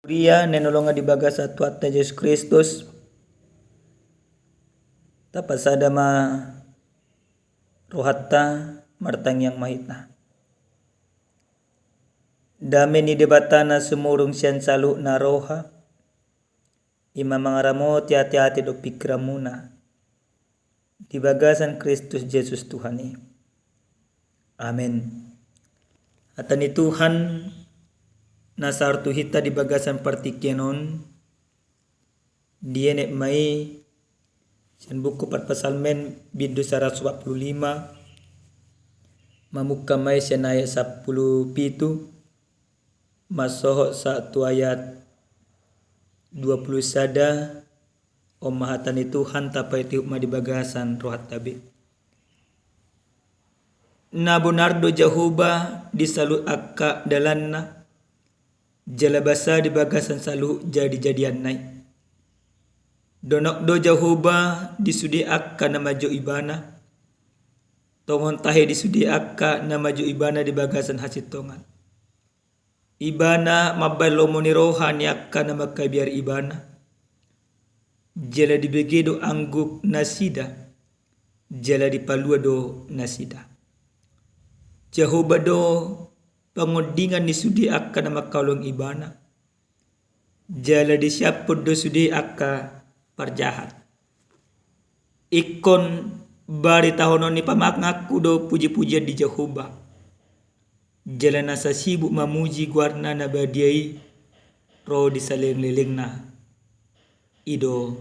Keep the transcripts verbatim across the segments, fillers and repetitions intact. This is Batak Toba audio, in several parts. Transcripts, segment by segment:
Huria na hinaholongan di bagasan Tuhanta Jesus Kristus, tapasada ma rohanta, martangiang ma hita. Dame ni Debata na sumurung sian saluhutna roha, i ma mangaramoti ateate dohot pingkiranmuna di bagasan Kristus Jesus Tuhan i. Amen. Hata ni Tuhan na sahat tu hita di bagasan partingkian on, dienet ma i sian buku Parpsalmen bindu saratus opat pulu lima, mamungka ma i sian ayat sampulu pitu, mansohot sahat tu ayat dua pulu sada. On ma hata ni Tuhan, tapaihutihut ma di bagasan rohanta be. Na bonar do Jahowa di saluhut angka dalanna, jala basa di bagasan saluhut jadijadianna i. Donok do Jahowa di sude angka na manjou Ibana, tongon tahe di sude angka na manjou Ibana di bagasan hasintongan. Ibana mambahen lomo ni roha ni angka na mangkabiari Ibana. Jala dibege do angguk nasida, jala dipalua do nasida. Jahowa do pangondingan ni sude angka na mangkaholongi Ibana, jala disiaphon do sude angka parjahat. Ingkon baritahon ni pamanganku do pujipujian di Jahowa. Jala nasa sibuk mamuji goarna na badia i ro di salelenglelengna. I do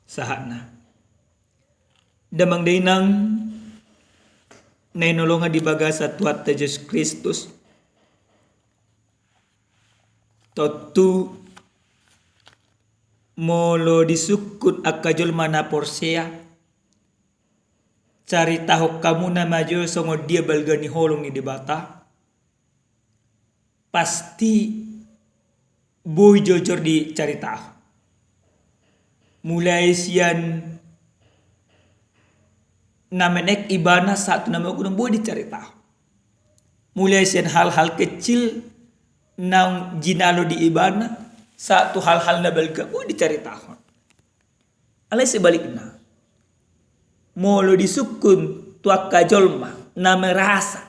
sahatna. Damang dainang na hinaholongan di bagasan Tuhanta Jesus Kristus, tontu molo disungkun angka jolma na porsea, caritahon hamuna ma jo songon dia balga ni holong ni Debata, pasti boi jojor dicaritahon. Mulai sian na menek Ibana sahat tu na magodang boi dicaritahon. Mulai sian hal-hal kecil naung jinalo di Ibana sahat tu hal-hal na balga boi dicaritahon. Alai sebalikna, molo disungkun tu angka jolma na merasa,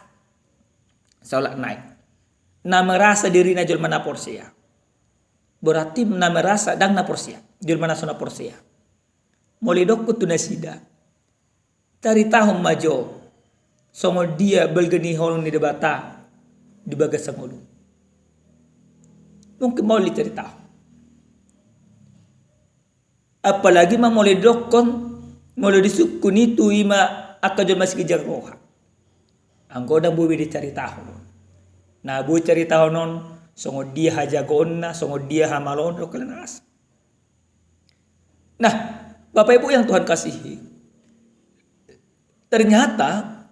saolat nai, na merasa dirina jolma na porsea, berarti na merasa ndang na porsea, jolma na so na porsea. Molo didokkon tu nasida, caritahon ma jo songon dia balga ni holong ni Debata di bagasan ngolu. Mungkin maol dicaritahon. Apalagi ma molo didokkon, molo disungkun i tu i ma angka jolma siginjang roha. Anggo ndang boi be dicaritahon. Na boi caritahon on songon dia hajagoonna, songon dia hamaloonna, dohot hal na asing. Nah, Bapak Ibu yang Tuhan kasihi, ternyata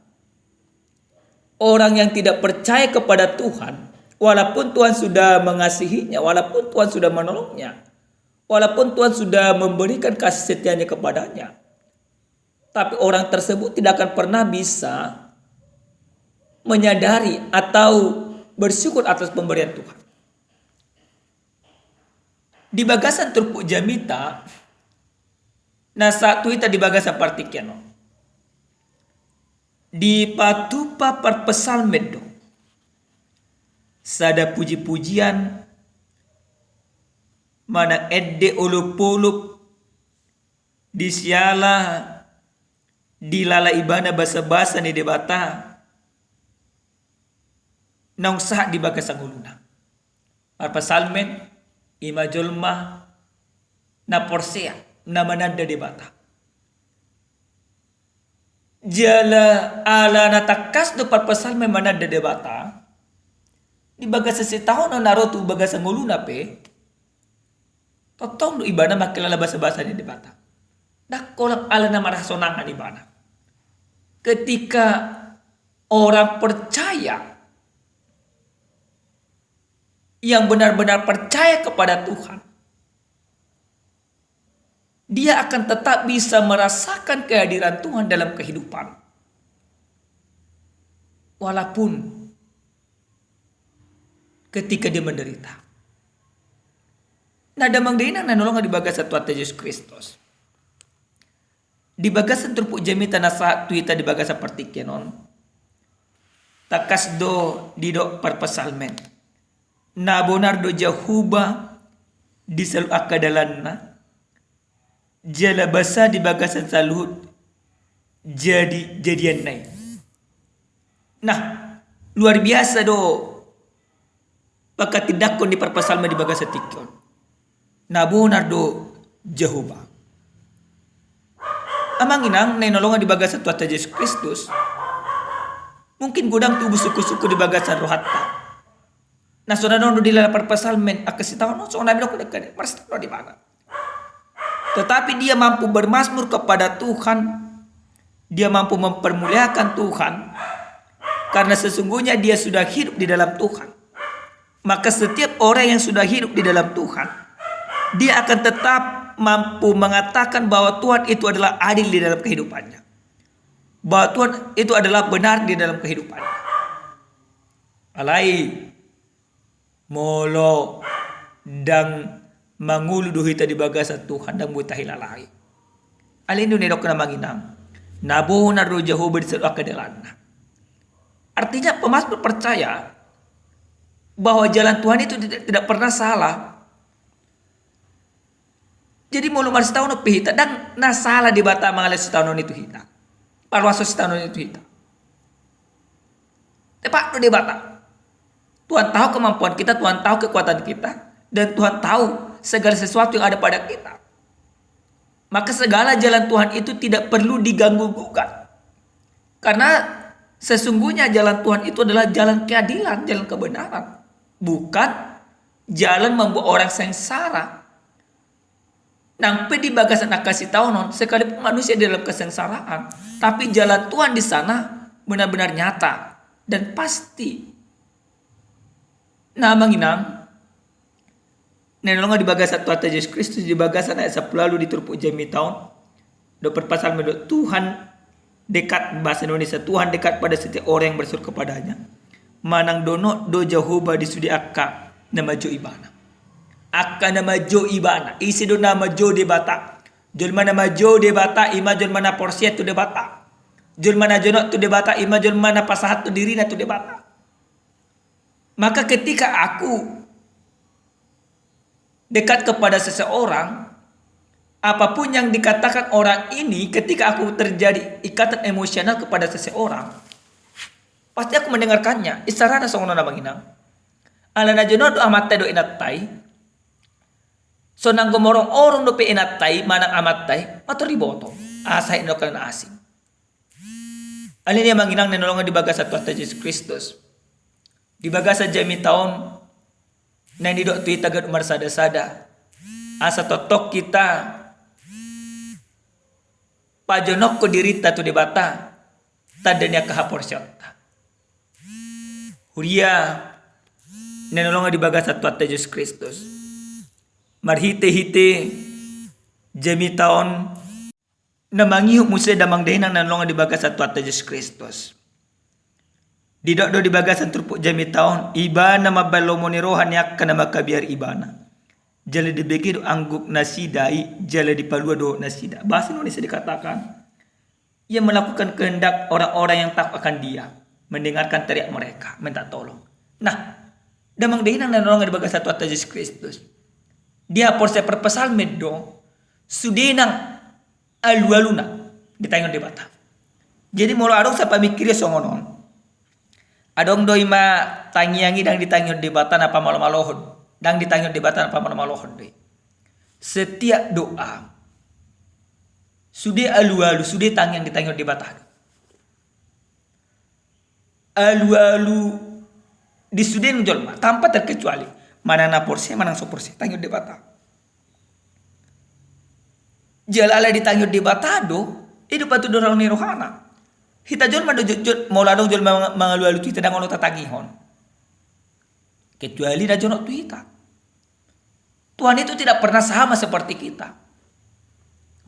orang yang tidak percaya kepada Tuhan, walaupun Tuhan sudah mengasihinya, walaupun Tuhan sudah menolongnya, walaupun Tuhan sudah memberikan kasih setianya kepadanya, tapi orang tersebut tidak akan pernah bisa menyadari atau bersyukur atas pemberian Tuhan. Di bagasan turpuk jamita, na sahat tu hita di bagasan partingkian on, dipatupa parpsalmen do sada pujipujian manang ende olopolop di siala dilala ibana basabasa ni Debata naung sahat di bagasan ngoluna. Parpsalmen i ma jolma na porsea, na mananda Debata. Jala ala na tangkas do parpsalmen mananda Debata, di bagasan sitaonon na ro tu bagasan ngoluna pe, tongtong do ibana mangkilala basabasa ni Debata. Ndang holan ala na marhasonangan ibana. Ketika orang percaya, yang benar-benar percaya kepada Tuhan, dia akan tetap bisa merasakan kehadiran Tuhan dalam kehidupan. Walaupun ketika dia menderita. Nah, damang dainang na hinaholongan di bagasan Tuhanta Jesus Kristus, di bagasan turpuk jamita na sahat tu hita di bagasan partingkian on, tangkas do didok parpsalmen: Na bonar do Jahowa di saluhut angka dalanna, jala basa di bagasan saluhut jadi-jadianna i. Nah, luar biasa do pangkatindangkon ni parpsalmen di bagasan tingki on. Na bonar do Jahowa. Amang inang na hinaholongan di bagasan Tuhanta Jesus Kristus, mungkin godang tubu sungkun-sungkun di bagasan rohanta. Na songon na nidok do di dalam parpsalmen, angka sitaonon songon na nidok do, marsitaonon do ibana. Tetapi dia mampu bermazmur kepada Tuhan, dia mampu mempermuliakan Tuhan, karena sesungguhnya dia sudah hidup di dalam Tuhan. Maka setiap orang yang sudah hidup di dalam Tuhan, dia akan tetap mampu mengatakan bahwa Tuhan itu adalah adil di dalam kehidupannya, bahwa Tuhan itu adalah benar di dalam kehidupannya. Alai molo ndang mangolu do hita di bagasan Tuhan, ndang boi tahilalai. Alai i do na nidok amang inang: Na bonar do Jahowa di saluhut angka dalanna. Artinya, pemazmur percaya bahwa jalan Tuhan itu tidak, tidak pernah salah. Jadi molo marsitaonon pe hita, ndang na sala Debata mangalehon sitaonon i tu hita, parumaso sitaonon i tu hita. Tepat do Debata. Tuhan tahu kemampuan kita, Tuhan tahu kekuatan kita, dan Tuhan tahu segala sesuatu yang ada pada kita. Maka segala jalan Tuhan itu tidak perlu diganggu gugat. Karena sesungguhnya jalan Tuhan itu adalah jalan keadilan, jalan kebenaran. Bukan jalan membuat orang sengsara. Nang pe di bagasan angka sitaonon, sekalipun manusia di dalam kesengsaraan, tapi jalan Tuhan di sana benar-benar nyata dan pasti. Nah, amang inang, na hinaholongan di bagasan Tuhanta Jesus Kristus, di bagasan ayat sampulu ualu di turpuk jamita on, didok parpsalmen do: Tuhan dekat, bahasa Indonesia, Tuhan dekat pada setiap orang yang berseru kepada-Nya. Manang donok do Jahowa di sude angka na manjou Ibana. Angka na manjou Ibana. Ise do na manjou Debata? Jolma na manjou Debata i ma jolma na porsea tu Debata. Jolma na jonok tu Debata i ma jolma na pasahat tu dirina tu Debata. Maka ketika aku dekat kepada seseorang, apapun yang dikatakan orang ini, ketika aku terjadi ikatan emosional kepada seseorang, pasti aku mendengarkannya. Isarana songon on, amang inang. Ala na jonok do amanta i dohot inanta i, so nang gomorong-orong dope inanta i manang amanta i, mator diboto. Asa hinokan asing. Alani i, amang inang na hinaholongan di bagasan Tuhanta Jesus Kristus, di bagasan jamita on, naeng didok tu hita ganup marsada-sada, asa tongtong hita pajonokhon dirinta tu Debata, tanda ni angka haporseaonta. Huria na hinaholongan di bagasan Tuhanta Jesus Kristus, marhite-hite jamita on, na mangihut muse damang dainang na hinaholongan di bagasan Tuhanta Jesus Kristus. Didok do di bagasan turpuk jamita on: Ibana mambahen lomo ni roha ni angka na mangkabiari Ibana. Jala dibege do angguk nasida i, jala dipalua do nasida. Bahasa Indonesia dikatakan, Ia melakukan kehendak orang-orang yang takut akan Dia, mendengarkan teriak mereka, minta tolong. Nah, damang dainang na hinaholongan di bagasan Tuhanta Jesus Kristus, di haporseaon parpsalmen do sude nang alualuna ditangihon Debata. Jadi molo adong sipamingkiri songon on, adong do i ma tangiang i ndang ditangihon Debata na pamalo-malohon, ndang ditangihon Debata na pamalo-malohon do i. Setiap doa sude alualu, sude tangiang ditangihon Debata do. Alualu di sude nang jolma tanpa terkecuali, manang na porsea manang so porsea, tangihon Debata. Jala ala ditangihon Debata do, i do patuduhon ni rohana. Hita jolma do jotjot, molo adong jolma mang-, mangalualu tu hita, ndang olo tatangihon. Kecuali na jonok tu hita. Tuhan itu tidak pernah sama seperti kita.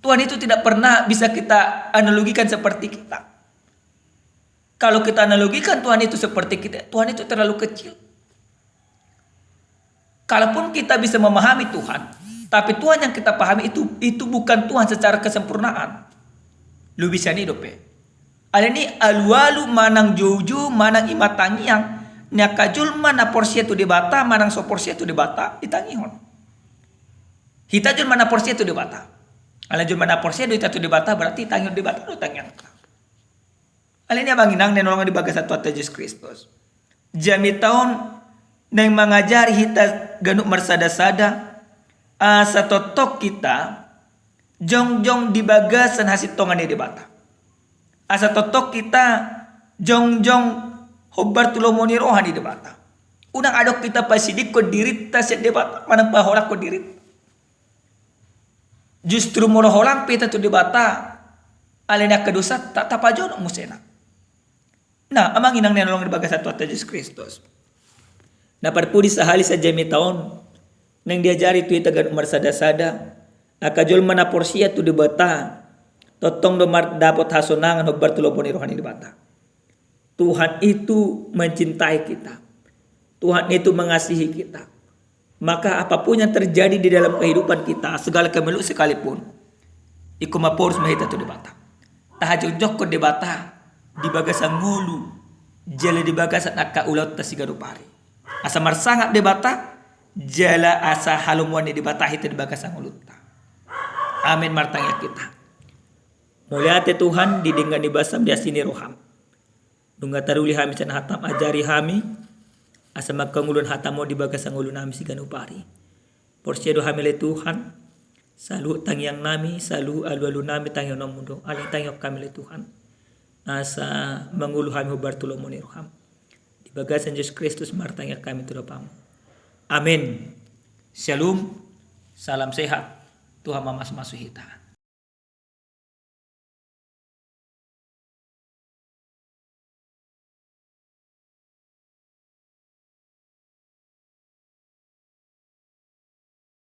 Tuhan itu tidak pernah bisa kita analogikan seperti kita. Kalau kita analogikan Tuhan itu seperti kita, Tuhan itu terlalu kecil. Kalaupun kita bisa memahami Tuhan, tapi Tuhan yang kita pahami itu, itu bukan Tuhan secara kesempurnaan. Lobi sian i dope. Alani i alualu manang joujou manang i ma tangiang ni angka jolma na porsea tu Debata manang so porsea tu Debata ditangihon. Hita jolma na porsea tu Debata. Ala jolma na porsea do hita tu Debata, berarti tangihon Debata do tangiangta. Alani i amang inang na hinaholongan di bagasan Tuhanta Jesus Kristus, jamita on naeng mangajari hita ganup marsada-sada, asa tongtong hita jongjong di bagasan hasintongan ni Debata. Asa tongtong hita jongjong hombar tu lomo ni roha ni Debata. Unang adong hita pasidingkon dirinta sian Debata manang paholangkon dirinta. Justru molo holang pe hita tu Debata, alani angka dosanta tapajonok muse na. Nah, amang inang na hinaholongan di bagasan Tuhanta Jesus Kristus, na parpudi sahali sian jamita on naeng diajari tu hita ganup marsada-sada, angka jolma na porsea tu Debata tongtong do mardapot hasonangan hombar tu lomo ni roha ni Debata. Tuhan itu mencintai kita. Tuhan itu mengasihi kita. Maka apapun yang terjadi di dalam kehidupan kita, segala kemelut sekalipun, ingkon maporus ma hita tu Debata. Tahajongjonghon Debata di bagasan ngolu jala di bagasan angka ulaonta siganup ari. Asa marsangap Debata jala asa halomoan ni Debata hita di bagasan ngolunta. Amen. Martangiang hita. Mauliate Tuhan di denggan ni basam, di asi ni roham. Nunga taruli hami sian hatam, ajari hami asa mangkangoluhon hatam on di bagasan ngolunami siganup ari. Porsea do hami ale Tuhan, saluhut tangiangnami, saluhut alualunami tangihononmu do. Alai tangihon hami ale Tuhan, asa mangolu hami hombar tu lomo ni roham. Di bagasan Jesus Kristus martangiang hami tu Bapa. Amen. Shalom. Salam sehat. Tuhan mamasumasu hita.